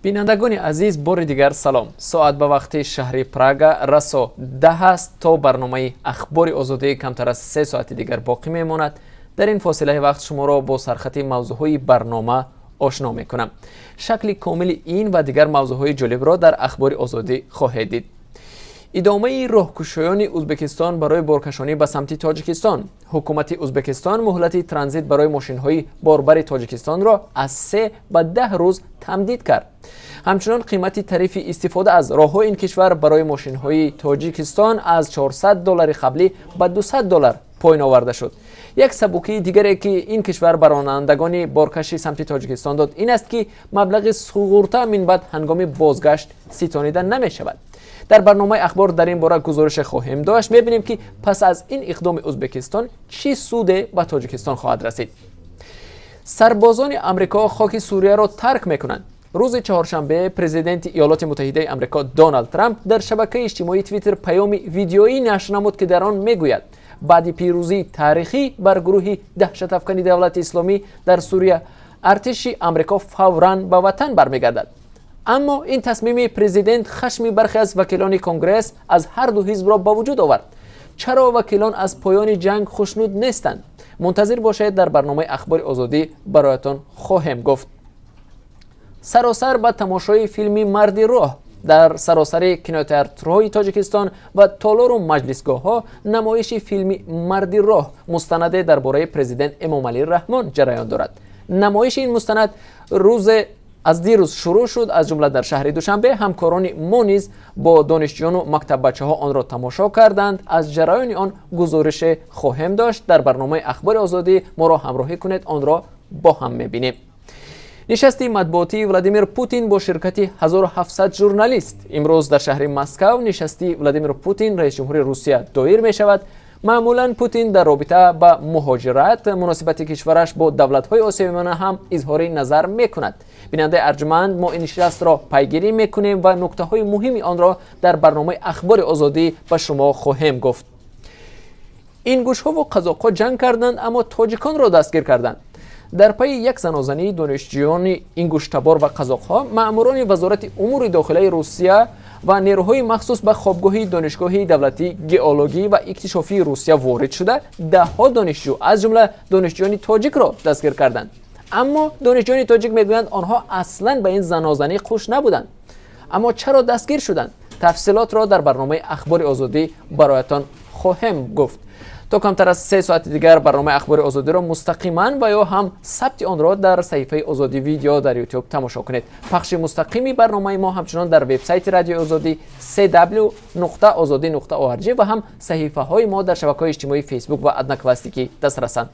Бинандагони азиз, бори дигар салом. Соат ба вақти шаҳри Прага расо 10 аст. То барномаи Ахбори Озодӣ камтар аз 3 соати дигар боқӣ мемонад. Дар ин фосилаи вақт шуморо бо сархати мавзӯъҳои барнома ошно мекунам. Шакли комили ин ва дигар мавзӯъҳои ҷолибро дар Ахбори Озодӣ хоҳед дид. Идомаи роҳкушоёни Ӯзбекистон барои боркашонӣ ба самти Тоҷикистон. Ҳукумати Ӯзбекистон муҳлати транзит барои мошинҳои борбари Тоҷикистонро аз 3 ба 10 рӯз тамдид кард. Ҳамчунон қимати тарифи истифода аз роҳҳои ин кишвар барои мошинҳои Тоҷикистон аз 400 доллари қаблӣ ба 200 доллар поин оварда шуд. Як сабукии дигаре, ки ин кишвар ба ронандагони боркаши самти Тоҷикистон дод, ин аст, ки маблағи суғурта минбаъд ҳангоми бозгашт ситонида намешавад. Дар барномаи Ахбор дар ин бора гузорише хоҳем дошт. Мебинем, ки пас аз ин иқдоми Ӯзбекистон чӣ суде ба Тоҷикистон хоҳад расид. Сарбозони Амрико хоки Сурияро тарк мекунанд. Рӯзи чаҳоршанбе президенти Иёлоти Муттаҳидаи Амрико Доналд Трамп дар шабакаи иҷтимоии Твиттер паёми видеоӣ нашр намуд, ки дар он мегӯяд, баъди пирӯзии таърихӣ бар гурӯҳи даҳшатафкани Давлати Исломӣ дар Сурия артиши Амрико фавран ба ватан бармегардад. Аммо ин тасмими президент хашми бархе аз вакилони Конгресс аз ҳар ду ҳизбро ба вуҷуд овард. Чаро вакилон аз поёни ҷанг хушнуд нестанд? Мунтазир бошед, дар барномаи Ахбори Озодӣ бароятон хоҳем гуфт. Саросар ба тамошои филми «Марди роҳ». Дар саросари кинотеатрҳои Тоҷикистон ва толору маҷлисгоҳҳо намоиши филми «Марди роҳ», мустанаде дар бораи президент Эмомалӣ Раҳмон, ҷараён дорад. Намоиши ин мустанад рӯзе аз дирӯз шурӯъ шуд, аз ҷумла дар шаҳри Душанбе. Ҳамкорони мо низ бо донишҷӯёну мактаббачаҳо онро тамошо карданд. Аз ҷараёни он гузорише хоҳем дошт. Дар барномаи Ахбори Озодӣ моро ҳамроҳӣ кунед, онро бо ҳам мебинем. Нишасти матбуотии Владимир Путин бо ширкати 1700 журналист. Имрӯз дар шаҳри Москав нишасти Владимир Путин, раисҷумҳури Русия, доир мешавад. Маъмулан Путин дар робита ба муҳоҷират, муносибати кишвараш бо давлатҳои Осиёи Миёна ҳам изҳори назар мекунад. Бинандаи арҷманд, мо ин нишастро пайгирӣ мекунем ва нуктаҳои муҳими онро дар барномаи Ахбори Озодӣ ба шумо хоҳем гуфт. Ингушҳову қазоқҳо ҷанг карданд, аммо тоҷиконро дастгир карданд. Дар пайи як занозании донишҷӯёни ингуштабор ва қазоқҳо маъмурони Вазорати умури дохилаи Русия ва нерӯҳои махсус ба хобгоҳи Донишгоҳи давлатии геологӣ ва иктишофии Русия ворид шуда, даҳҳо донишҷӯ, аз ҷумла донишҷӯёни тоҷикро дастгир карданд. Аммо донишҷӯёни тоҷик мегӯянд, онҳо аслан ба ин занозанӣ қуш набуданд. Аммо чаро дастгир шуданд? Тафсилотро дар барномаи Ахбори Озодӣ бароятон хоҳем гуфт. То камтар аз 3 соати дигар барномаи Ахбори Озодиро мустақиман ва ё ҳам сабти онро дар саҳифаи Озодӣ Видео дар Ютуб тамошо кунед. Пахши мустақими барномаи мо ҳамчунон дар вебсайти Радиои Озодӣ cw.ozodi.org ва ҳам саҳифаҳои мо дар шабакаҳои иҷтимоии Фейсбук ва Одноклассники дастрасанд.